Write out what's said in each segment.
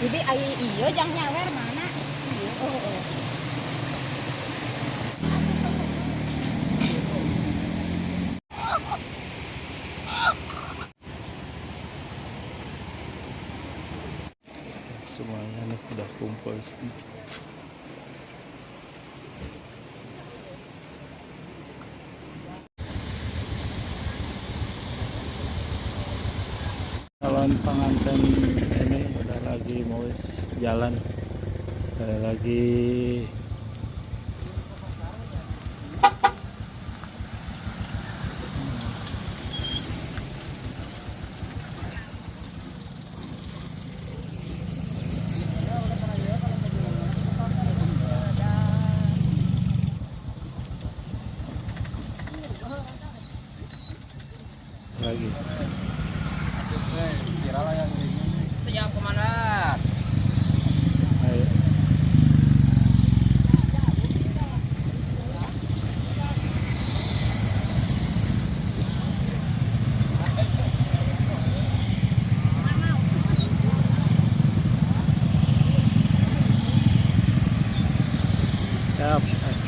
Bibi ai iyo jang nyawer mana? Oh, oh. Semuanya nih udah kumpul semua. Calon pengantin ini udah lagi mau jalan, udah lagi lagi. Siap, Komandan. Ayo. Siap. Ayo.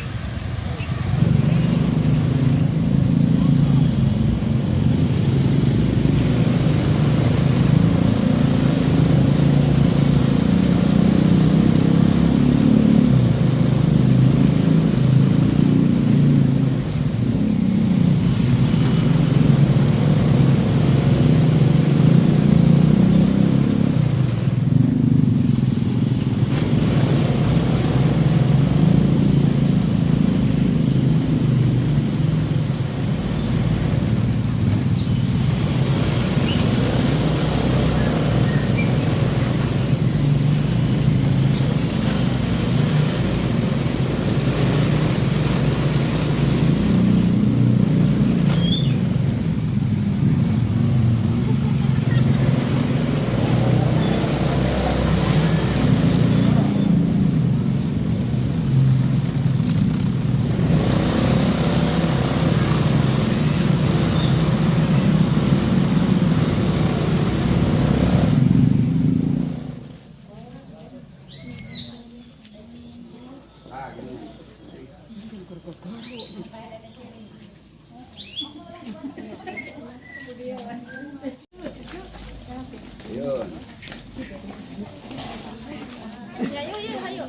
Ya, yuk, yuk, ayo.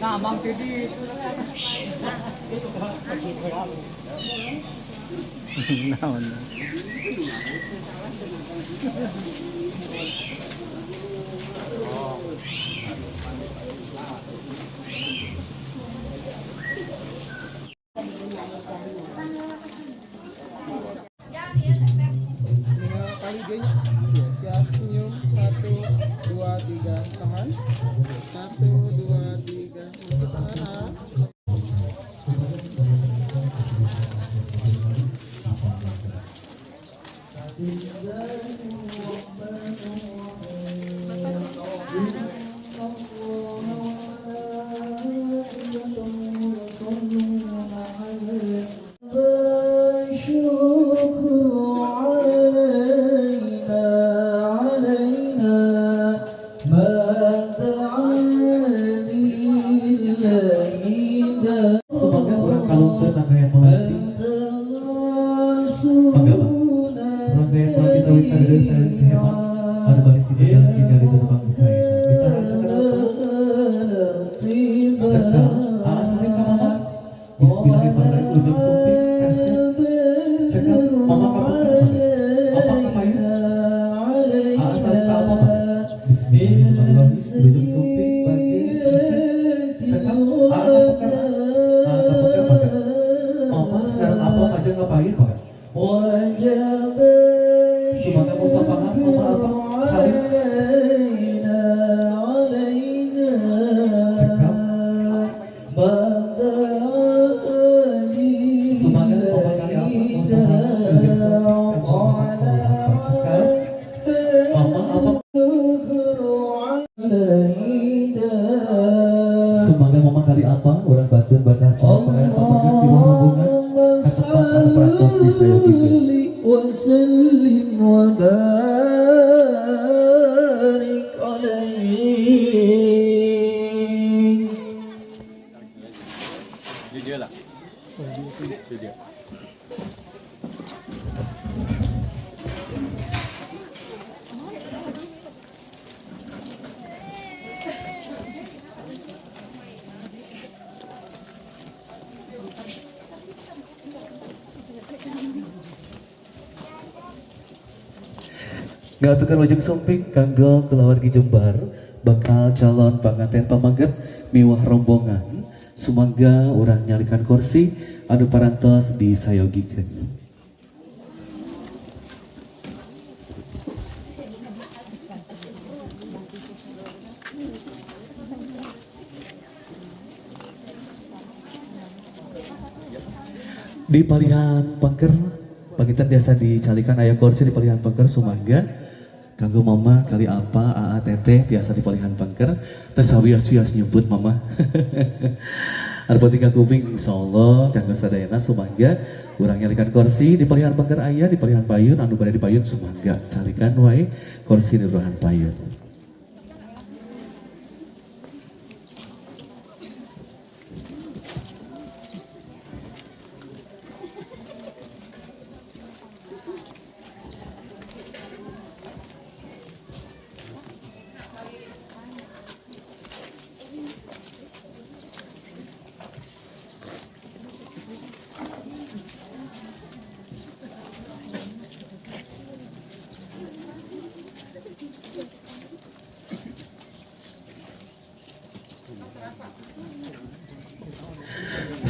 Nah, Mang Didi. Naon. Lima kali G-nya. Ya, siap, senyum. 1, 2, 3, tahan. 1, 2, 3, masih tahan. Ah. Semoga kurang kalungkeun rangkaian melanti. Mangga, Pak. Rangkaian melanti tawis kadeudeuh tawis hemat. Anu baris di jalan jika di tepang saya. Ditahan sekedap. Cekal, aa salim ka mama. Bismillahirrahmanirrahim, ujung sumping kasep. Cekal, mama ka pokok mangga. Apa ka payun? Aa salim ka apa mangga? Bismillahirrahmanirrahim, ujung sumping bagi kasep. Cekal, aa ka pokok. Aa ka pokok mangga. Mama sekarang apa aja ngapain mangga? Sumangga musafahan mama apa? Salim. علينا علينا Cekap. Sumangga mama kali apa usaha wilujeng sumping kanggo mama kali apa? Cekap. Mama apa? Sumangga mama kali apa? Urang bantuan bakal calon pangeran pameget di bawah rombongan ka tempat anu parantos disayogikeun. وسلم وبارك عليه. Video lah. Video. Ngaturkeun wilujeng sumping kanggo kulawargi jembar bakal calon panganten pameget miwah rombongan. Sumangga urang nyalikan kursi anu parantos disayogikeun. Di palihan pengker panginten biasa dicalikan aya kursi di palihan pengker. Sumangga kanggo mama kali apa, aa, teteh tiasa di palihan pengker. Teu sawios-wios nyebut mama. Anu penting kuping insyaallah kanggo sadayana. Sumangga urang nyalikan kursi di palihan pengker, aya di palihan payun. Anu bade di payun sumangga calikan wae kursi di ruangan payun.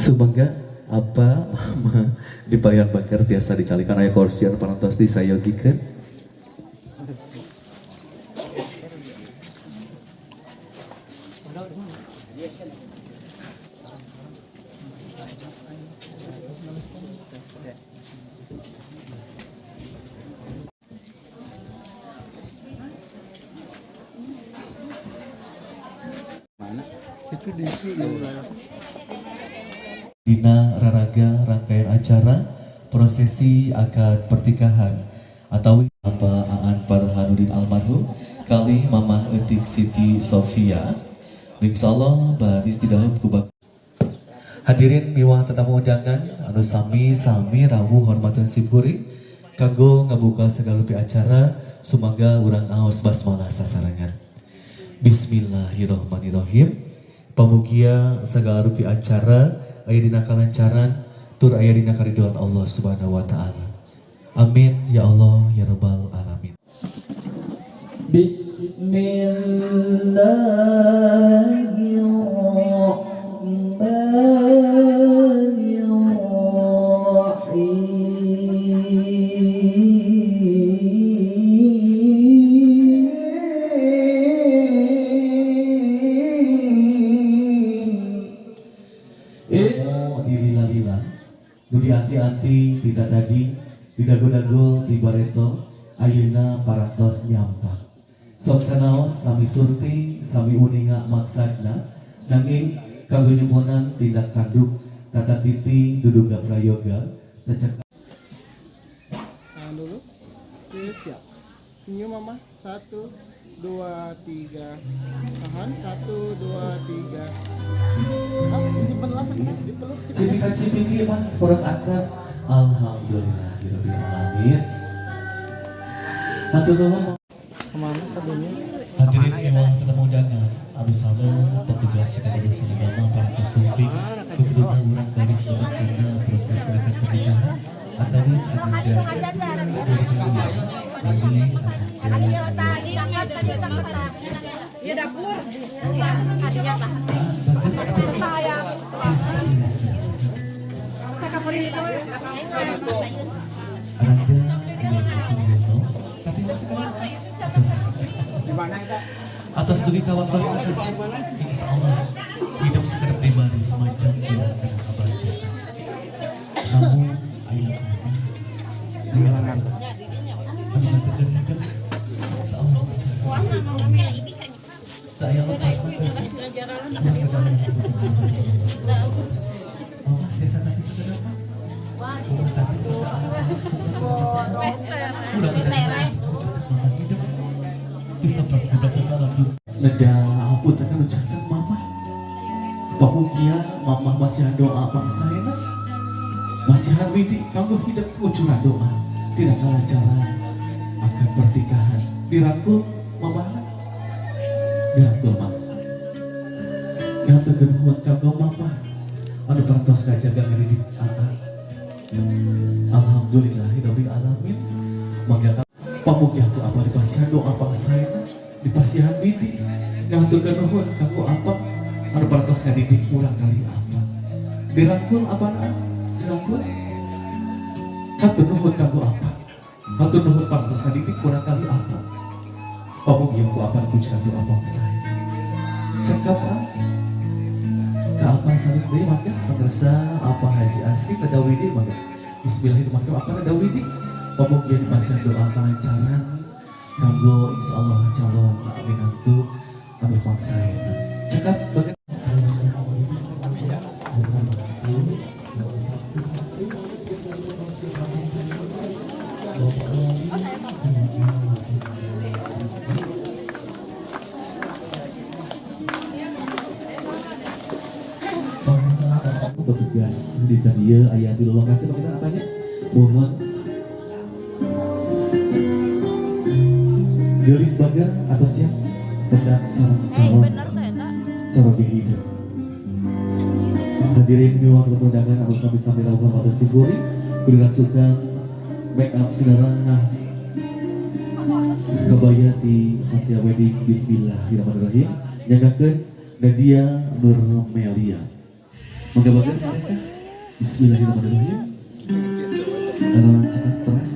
Sumangga apa, mama di palihan pengker tiasa dicalikan aya kursi anu parantos disayogikeun. Mana? Itu di itu. Dina raraga rangkaian acara prosesi akad pernikahan atau apa Aan Farhanuddin almarhum kali Mamah Etik Siti Sofia. Insyaallah badis di dalam kubak. Hadirin miwah tetamu undangan anu sami-sami rawuh hormatan simkuring, kanggo ngabuka segala rupi acara sumangga urang aos basmalah sasarengan. Bismillahirrahmanirrahim. Pamugia segala rupi acara aya dina kalancaran tur aya dina karidoan Allah Subhanahu wa taala. Amin ya Allah ya rabbal alamin. Bismillahirrahmanirrahim. Kamu di lila-lila, nu dianti-anti tidak tadi, di dago-dago di bareto, ayeuna parantos nyampak. Sok sanaos sami surti, sami uninga maksadna, nanging kanggo nyuponan tindak tanduk tata titi duduga prayoga tecek. Tahan dulu. Oke, siap. Senyum mama. Satu, dua, tiga. Tahan. Satu, dua, tiga. Ah, disimpan langsung dipeluk. Cipikan cipiki mah poros akrab. Alhamdulillah rabbil alamin. Hatur nuhun. Kemana tadinya? Hadirin miwah tetamu undangan anu sama petugas kita di agama para sumping kekuduna urang garis lebet dina proses akad pernikahan atawis agenda kali Ya dapur. Saya. Saya kabarin itu ya. Rangga Suryono tapi sekarang atas Atas dugi ka waktu kasih, insya Allah hidup sekedap di manis macam bulan kena kabaca. Namun ayah mama, ayah mama, anu ngatekeun hidup, insya Allah saya lepas kasih. Yang segala yang Mama desa tadi sekedap apa? Mama tadi udah mama hidup bisa berbudak. Neda ampun kan ucapkan mama. Pamugia mama masih doa bangsa masihan widi kanggo hidup ucuran doa tidak kelancaran akan pernikahan dirangkul mama, dirangkul mama ngaturkeun nuhun kanggo mama anu parantos ngajaga ngadidik aa. Alhamdulillahirabbil alamin. Mangga pamugia ku apa dipasihan doa pangsaena, dipasihan widi. Ngaturkeun nuhun kanggo apa anu parantos ngadidik urang kali apa dirangkul apa dirangkul. Hatur nuhun kanggo apa, hatur nuhun parantos ngadidik urang kali apa. Pamugia ku apa kucuran doa pangsaena. Cekap ah ka apa saling deui mangga pemirsa apa Haji Asri pada widi mangga. Bismillahirrahmanirrahim apa ada widi. Pamugia dipasihan doa kelancaran kanggo insyaallah calon minantu anu pangsaena. Cekap bagian. Petugas di tadi aya di lokasi pamitan apanya? Mohon gelis bager atau siap pendak sareng calon calon hidup. Hadirin miwah undangan atau sami-sami rawuh pada siburi kudu suka make up sinarang kebaya di Satya Wedding. Bismillahirrahmanirrahim. Nyanggakeun Nadia Nurmelia. Mangga bager mereka. Bismillahirrahmanirrahim. Kalau cepat terus.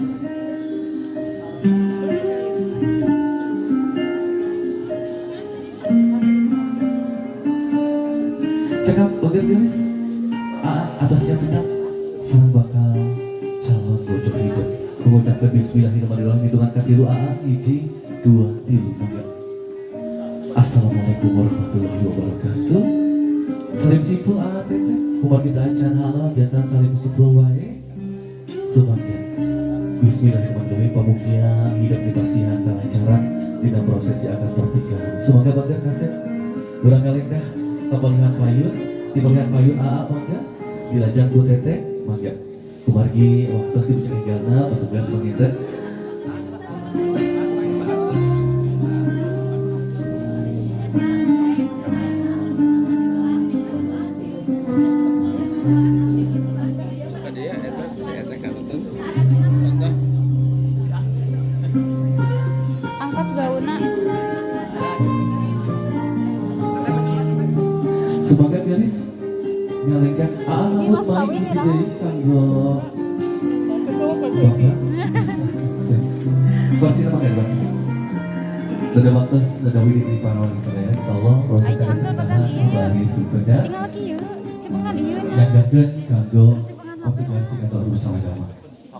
Cekap bager gelis. Atau siap tidak sareng bakal calon bojo hidup. Mengucapkan bismillahirrahmanirrahim hitungan katilu aa 1 2 3 mangga. Assalamualaikum warahmatullahi wabarakatuh. Salim simpul aa teteh, kumaha kita acan halal jantan salim simpul wae. Sumangga. Bismillahirrahmanirrahim pamugia hidup dipasihan kelancaran dina prosesi akad pernikahan. Sumangga bager kasep. Urang ngalengkah kapalihan payun, di palihan payun aa mangga, dilajang ku teteh mangga. Kumargi waktu si penjenggana petugas panginten. Suka dia eta si eta kan nonton. Angkat gauna. Semoga garis ngalengkah aa Ini ngamut mas kawin main ya, deui kanggo bapak. Kursi mangga kursi. Sudah waktu sudah widi di parawang sadaya insyaallah proses Ay, cantul pegang ieu. baris ditunda. Tinggal kieu, cepengan ieu nya. Nyanggakeun kanggo Terus cepengan HP. komunikasi atau urusan agama.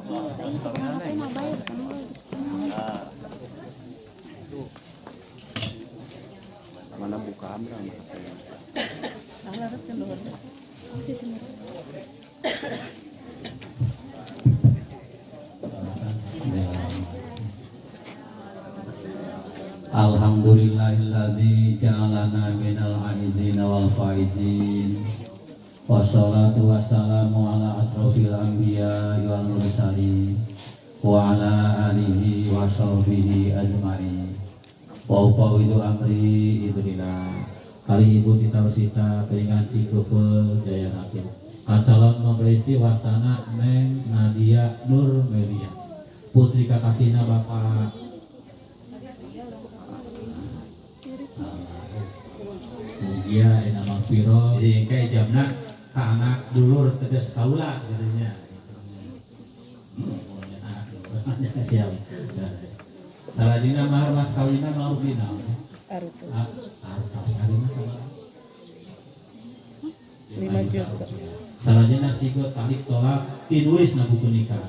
Ieu teh cepengan HP mah bae. Mana buka kamera? Alhamdulillahilladzi ja'alana minal aizina wal faizin. Wassalatu wassalamu ala asrofil anbiya wal mursalin wa ala alihi wa sahbihi ajmain. Wa ufawidu amri idrillah. Kali ibu Tita Rosita keringan Cikepe Jaya Hakim. Calon mempelai wastana Neng Nadia Nur Melia. Putri kakasina Bapak Mugia ena mangpiro jadi engke jamna ka anak dulur tegas kaula katanya. Anak dulur siap. Salajengna mahar mas kawinna mau dina. Artos. Ah, artos kawinna sabaraha? 5 juta. Salajengna sighat talik tolak tinulis na buku nikah.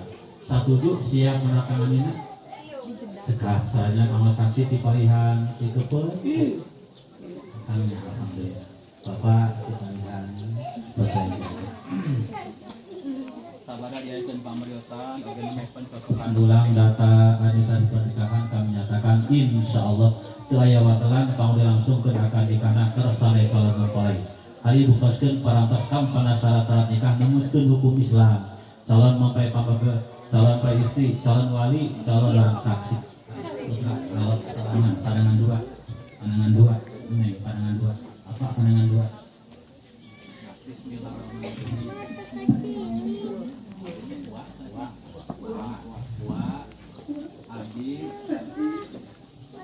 Satuju siap menandatanganina? Cekap. Salajengna kanggo saksi dipalihan cikepeul. Alhamdulillah. Bapak dipalihan Bapak Ibu. Sabada diayakeun pamariosan oge nemehkeun cocokan. Dulang data administrasi pernikahan kami nyatakan insya Allah teu aya watelan kanggo dilangsungkeun akad nikahna kersane calon mempelai. Ari buktoskeun parantos kampana syarat-syarat nikah numutkeun hukum Islam. Calon mempelai pamege, calon mempelai istri, calon wali, calon orang saksi. Putra, kalau salaman, pandangan dua, pandangan dua, neng, pandangan dua, apa pandangan dua? Bismillahirrahmanirrahim. Wa wa wa wa abdi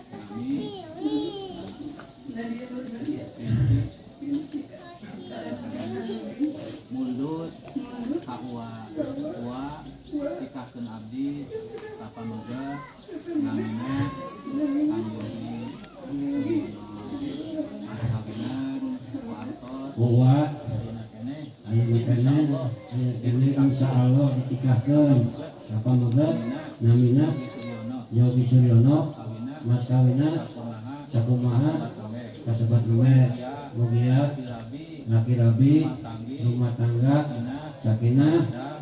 kami binti mulut ka uwa uwa nikahkeun abdi ka pamegah namina Kang Yogi Mas kawinan ku artos Uwa ayeuna keneh. Ayeuna keneh, aya keneh insyaallah ditikahkeun ka pamegah namina namina Yogi Suryono. Yogi Suryono. Kawina mas kawina sakumaha sakumaha kawe kasebat mewe mugia laki rabi laki rabi rumah tanggi rumah tangga sakinah sakinah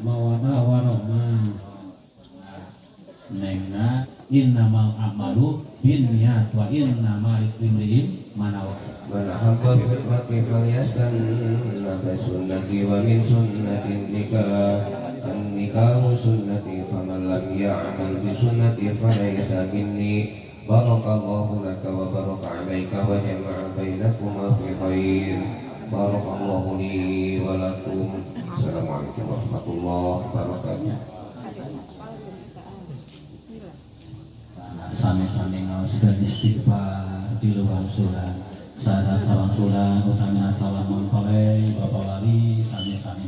mawadah warahmah. Nengna innamal a'malu binniyat wa innamal likulli imri'in ma nawa. من أحب الخدمة فليستن بسنتي ومن سنة النكاح النكاح سنتي فمن لم يعمل بسنتي فليس مني. بارك الله لك وبارك عليك وجمع بينكما في خير. بارك الله لي ولكم. السلام عليكم ورحمة الله وبركاته. Sami-sami ngaoskeun istighfar di luar surat sada salam surat utamina salam mempelai bapak wali sami-sami.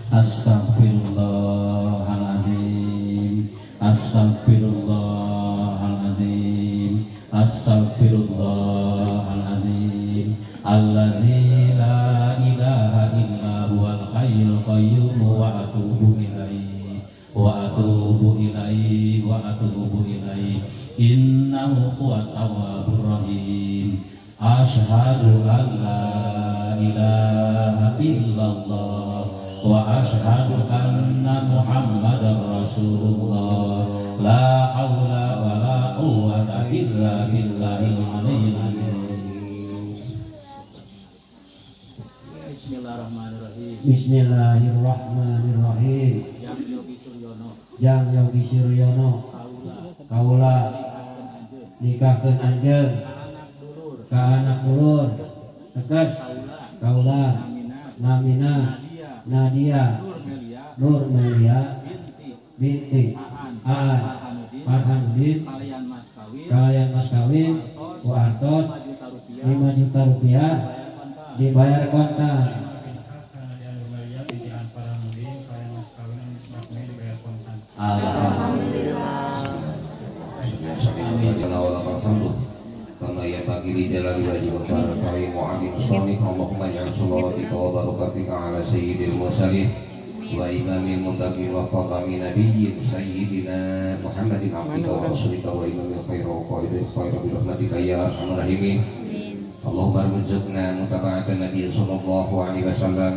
Astagfirullahaladzim, astagfirullahaladzim, astagfirullahaladzim, alladzi la ilaha illa huwal hayyul qayyum wa atubu ilaihi wa atubu ilaihi wa atubu ilaihi innahu huwat tawwabur rahim. Asyhadu an la ilaha illallah wa asyhadu anna muhammadar rasulullah. La haula wa la quwwata illa billahil aliyyil azim. Bismillahirrahmanirrahim. Bismillahirrahmanirrahim. Yang Yogi Suryono. Jang Yogi Suryono. Kaula. Kaula. Nikahkeun anjeun. Nikahkeun anjeun. Ka anak dulur. Ka anak dulur. Tegas. Kaula. Kaula. Namina. Namina. Nadia. Nadia. Nur Melia. Nur Melia. Binti. Binti. Aan. Aan. Farhanuddin. Farhanuddin. Kalian mas kawin. Kalian mas kawin. Ku artos. 5 juta rupiah. 5 juta rupiah. Dibayar kontan. Dibayar kontan. Alhamdulillah. كما ينبغي لجلال وجهك الكريم وعظيم سلطانك. اللهم اجعل صلواتك وبركاتك على سيد المرسلين وإمام المتقين وخاتم نبيين سيدنا محمد عبدك ورسولك وإمام الخير وقائد الخير برحمتك يا أرحم الراحمين. اللهم ارزقنا متابعة النبي صلى الله عليه وسلم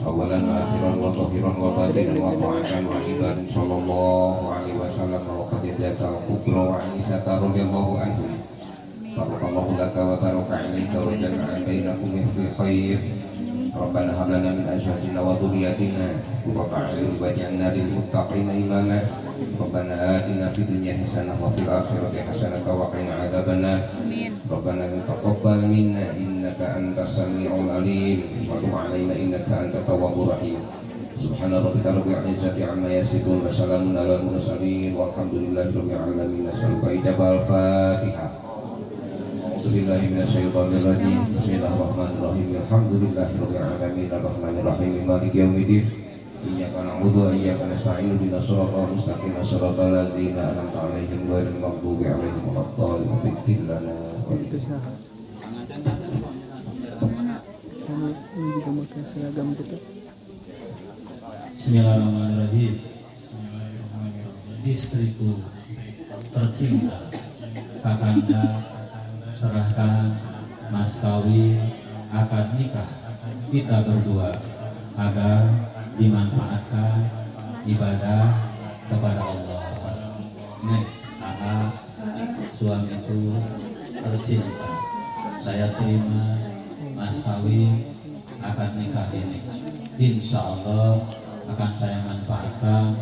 أولا وآخرا وظاهرا وباطنا وطاعة وعبادا صلى الله عليه وسلم وخديجة الكبرى وعائشة رضي الله عنهم. بارك الله لك وبارك عليك وجمع بينكم في خير. ربنا هب لنا من أزواجنا وذرياتنا قرة أعين واجعلنا للمتقين إماما. ربنا آتنا في الدنيا حسنة وفي الآخرة حسنة وقنا عذاب النار. ربنا تقبل منا إنك أنت السميع العليم وتب علينا إنك أنت التواب الرحيم. سبحان ربك رب العزة عما يصفون وسلام على المرسلين والحمد لله رب العالمين. نسألك إجابة. الفاتحة. أعوذ بالله من الشيطان الرجيم. بسم الله الرحمن الرحيم. الحمد لله رب العالمين الرحمن الرحيم مالك يوم الدين. Iyyaka na'budu wa iyyaka nasta'in ihdinas siratal mustaqim siratal ladzina an'amta 'alaihim ghairil maghdubi 'alaihim waladdallin. Ighfir lana. Itu saha? Karena ini juga pakai seragam gitu. Bismillahirrahmanirrahim. Istriku tercinta, kakanda serahkan mas kawin akad nikah kita berdua agar dimanfaatkan ibadah kepada Allah. Nih, aha, suamiku tercinta, saya terima mas kawin akad nikah ini. Insya Allah akan saya manfaatkan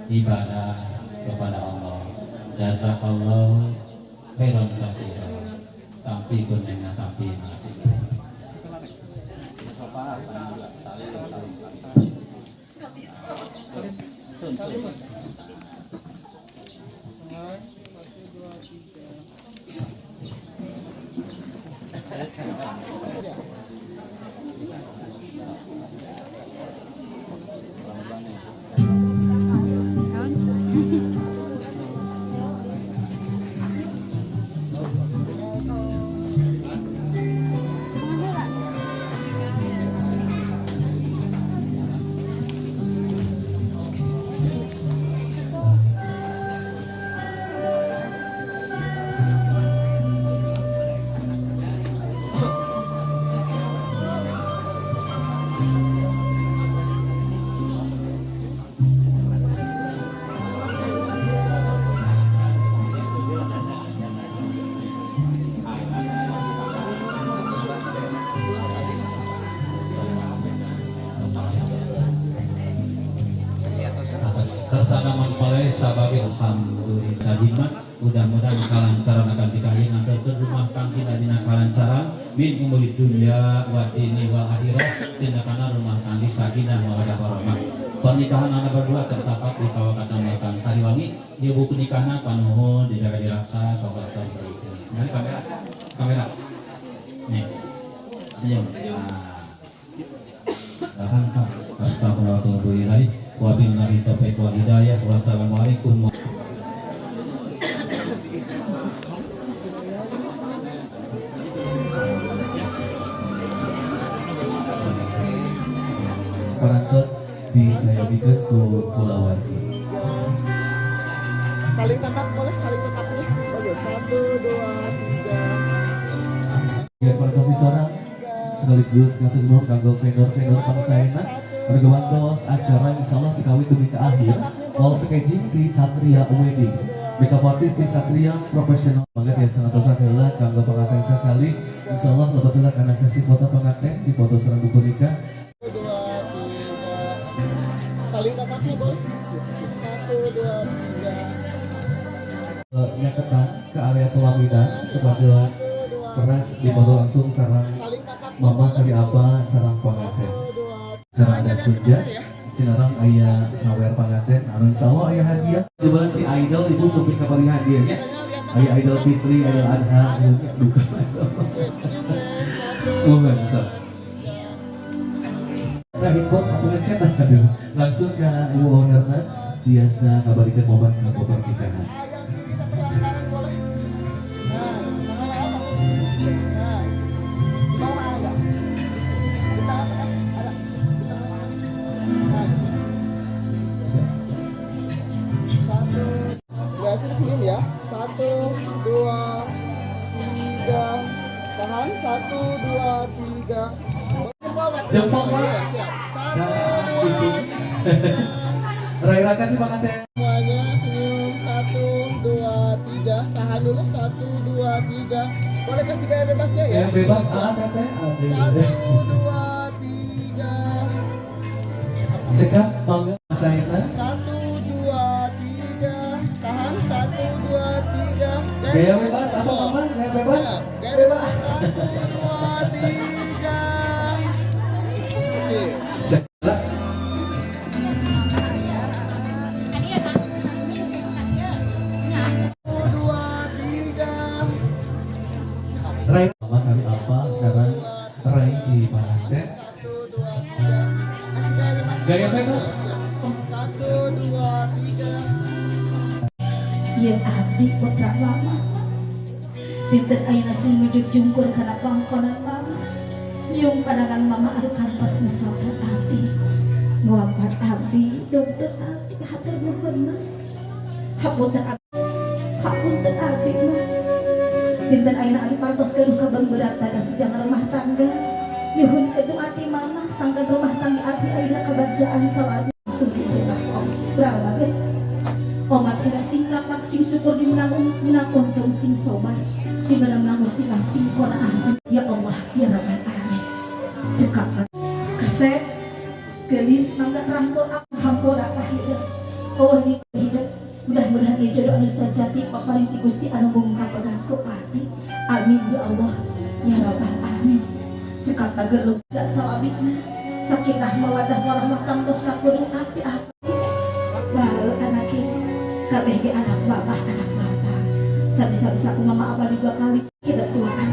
ibadah kepada Allah. Jazakallahu khairan katsiran. Tampi kunenga tampi masih. Satu, dua, tiga. Tersana mempelai sebagai alhamdulillah mudah-mudahan kalancaran akan dikahi nganterkeun rumah tangga dina kalancaran min umuri dunya wa dini wal akhirah tindakan rumah tangga sakinah mawaddah warahmah. Pernikahan anak berdua tercatat di bawah kecamatan Sariwangi. Di buku nikahna panuhun dijaga diraksa sok sok. Ini kamera, kamera. Nih. Senyum. Nah. Astagfirullahaladzim. Wabillahi taufiq wal hidayah. Wassalamualaikum. Parantos disayogikeun ku kulawargi. Saling tatap boleh, saling tatapnya. Bagus. 1, 2, 3. Ya parantos disorang sekaligus ngatur nuhun kanggo vendor-vendor pangsaena. Warga bantos acara insyaallah dikawin demi ke akhir. All packaging di Satria Wedding, makeup artist di Satria Profesional. Mangga tiasa ngatosan heula kanggo panganten sakali. Insyaallah lebet heula kana sesi foto panganten di foto sareng buku nikah. 1, 2, 3. Saling tatapnya boleh. 1, 2, 3. Nyaketan ke area pelaminan sebagai keras dipoto langsung sarang mama kali apa sarang panganten. Sarang adat Sunda, sinarang aya sawer panganten, anu insyaallah aya hadiah. Lebaran di idol ibu supir kabari hadiahnya. Aya Idul Fitri, Idul Adha, duka. Oh nggak bisa. Nah, info aku ngechat aduh. Langsung ke ibu ownerna biasa kabarikan momen kanggo pernikahan. Ya, sini senyum ya. 1, 2, 3. Tahan. 1, 2, 3. Jempol Pak. Siap. 1, 2, 3. Rai-rakan di panganten. Semuanya senyum. 1, 2, 3. Tahan dulu. 1, 2, 3. Boleh kasih gaya bebasnya ya? Gaya bebas, ah, teteh. 1, 2, 3. Cekap, mangga, Saina. 1, 2, 3. Tahan. 1, 2, 3. Gaya bebas, apa mama? Gaya bebas. Gaya bebas. 1, 2, 3. Oke. Cekap. 1, 2, 3. Rai, mama kali apa sekarang Rai di panganten. 1, 2, 3. Kasih gaya bebas. Gaya bebas. Ieu abdi putra mama. Dinten ayeuna sing mujuk jungkur kana pangkonan mama. Nyium pandangan mama anu kantos ngesaput abdi. Nuapan abdi, dokter abdi, hatur nuhun mah. Hapunten abdi, hapunten abdi mah. Dinten ayeuna abdi parantos gaduh kabeungbeuratan sejang rumah tangga. Nyuhun kedua ti mama sangkan rumah tangga abdi ayeuna kabagjaan salami. Sugih jenah om. Berapa ge? Omat hilang sing tatak sing syukur di menang menang untung sing sobar di mana menang musibah sing qanaah. Ya Allah ya Rabbal alamin. Cekap kasep gelis mangga rangkul hampura ka hidup. Oh ni hidup mudah-mudahan ieu jodoh anu sajati paparin ti Gusti anu bungka pegah ku ati. Amin ya Allah ya Rabbal alamin. Cekap tagerluk salamina sakinah mawaddah warahmah tamtos ka kudu ati ati. Bae anak ini kabeh ge anak bapak anak bapak. Sabisa-bisa ku mama abah dua kali kita tuaan.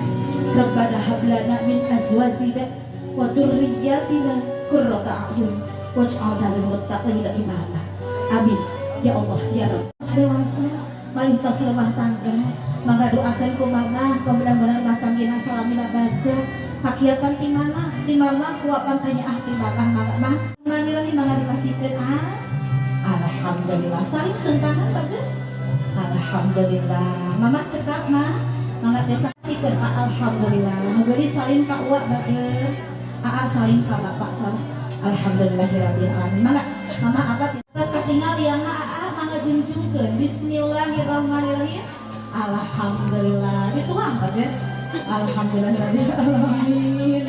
Rabbana hablana min azwajina wa dzurriyyatina qurrata a'yun waj'alna lil muttaqina imama. Amin ya Allah ya Rabb. Dewasa malintas rumah tangga, mangga doakan ku mama pemenang rumah tangga salamina baca. Kakiatan ti mana? Ti mama kuapan tanya ah ti mama mangga mah. Manirahi mangga dipasikeun ah. Alhamdulillah saling sentangan bagus. Alhamdulillah. Mama cekap mah mangga desa sikeun Pak alhamdulillah. Mugi salim ka uwa bager. Aa salim ka bapak salah. Alhamdulillahirabbil alamin. Mangga mama apa tos katingal liangna aa mangga junjungkeun. Bismillahirrahmanirrahim. Alhamdulillah. Dituang bager. Alhamdulillahirabbil alamin.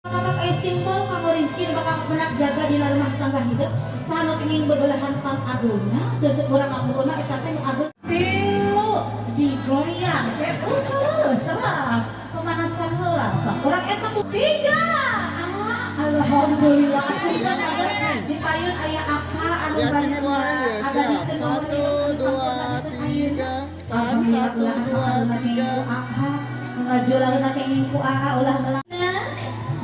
Maka aya simbol kanggo rezeki bakal menak jaga di rumah tangga hidup. Sanu ingin bebelahan pan ageungna, seuseup urang kapungkurna eta teh nu ageung. Tilu digoyang, cek lulus terus. Pemanasan heula, sok urang eta ku tiga. Alhamdulillah acungkeun ageung di payun aya apa anu Ya sini boleh ya, siap. Satu, dua, tiga. Tahan satu, dua, tiga. Ngajulah kenging ku aa ulah melang.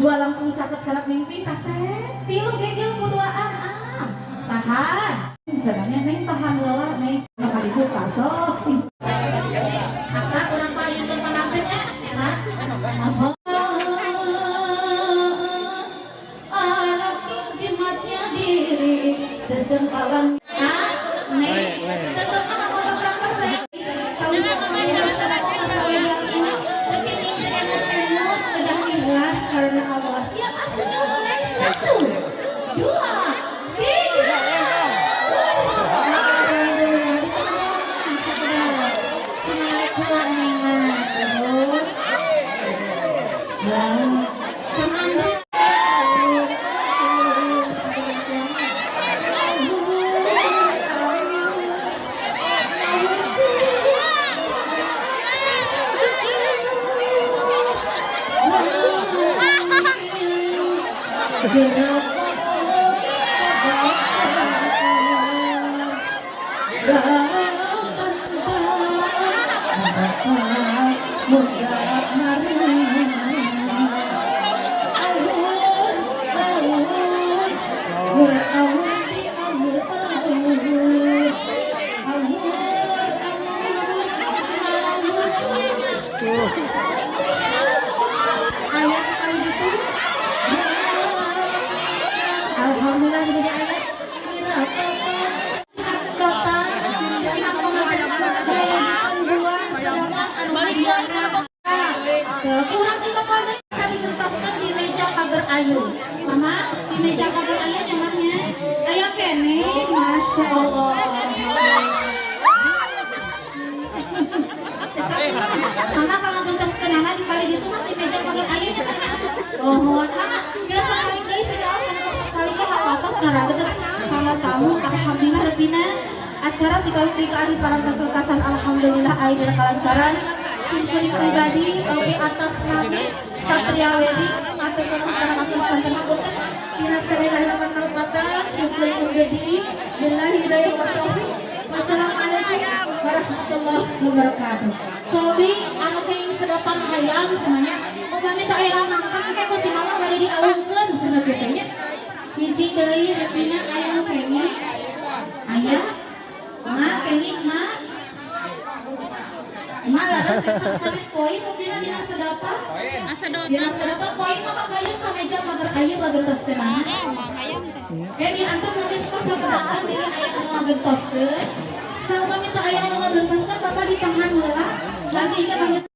Dua langkung caket kalap mimpi kasep. Tilu gegel ku duaan ah. Tahan. Jangannya neng tahan lelah neng bakal dibuka sok sih. Apa urang payun pengantin ya? Hah? Anak jimatnya diri sesengkalan ah neng tetep anak fotografer saya tahu siapa kedah ikhlas karena Allah. Siap senyum neng 1, 2, 3. Alhamdulillah Alhamdulillah diberi ayat kurang suka pada bisa digentaskan di meja pagar ayu. Mama, di meja pagar ayu nyamannya. Ayo kene, Masya Allah. Mama kalau gentas kenana di kali itu mah di meja pagar ayu nyamannya. Oh, mama, biasa kali kali sudah kalau tamu, alhamdulillah lebihna acara tiga hari parantos lekasan alhamdulillah air dan kelancaran. Simkuring pribadi oke atas nami Satria Wedding matur nuwun kana katur santen hapunten dina sadaya halaman kalepatan simkuring undur diri billahi hidayah wa taufik. Wassalamualaikum warahmatullahi wabarakatuh. Cobi anu kenging sedotan hayam cenah upami teu aya nangkang engke ku si mama bade diawungkeun cenah kitu nya. Hiji deui repina aya nu kenging aya ma kenging ma Leres eta sanes koin mungkin dina sedotan. Asedot. Dina sedotan koin mah kapayun ka meja pagar ayeuna ngagentoskeunana. Eh, mau hayam teh. Eh, diantos nanti pas sedotan diri aya anu ngagentoskeun. Saupami teu aya anu ngagentoskeun, Bapak ditahan heula. Nanti ieu banget.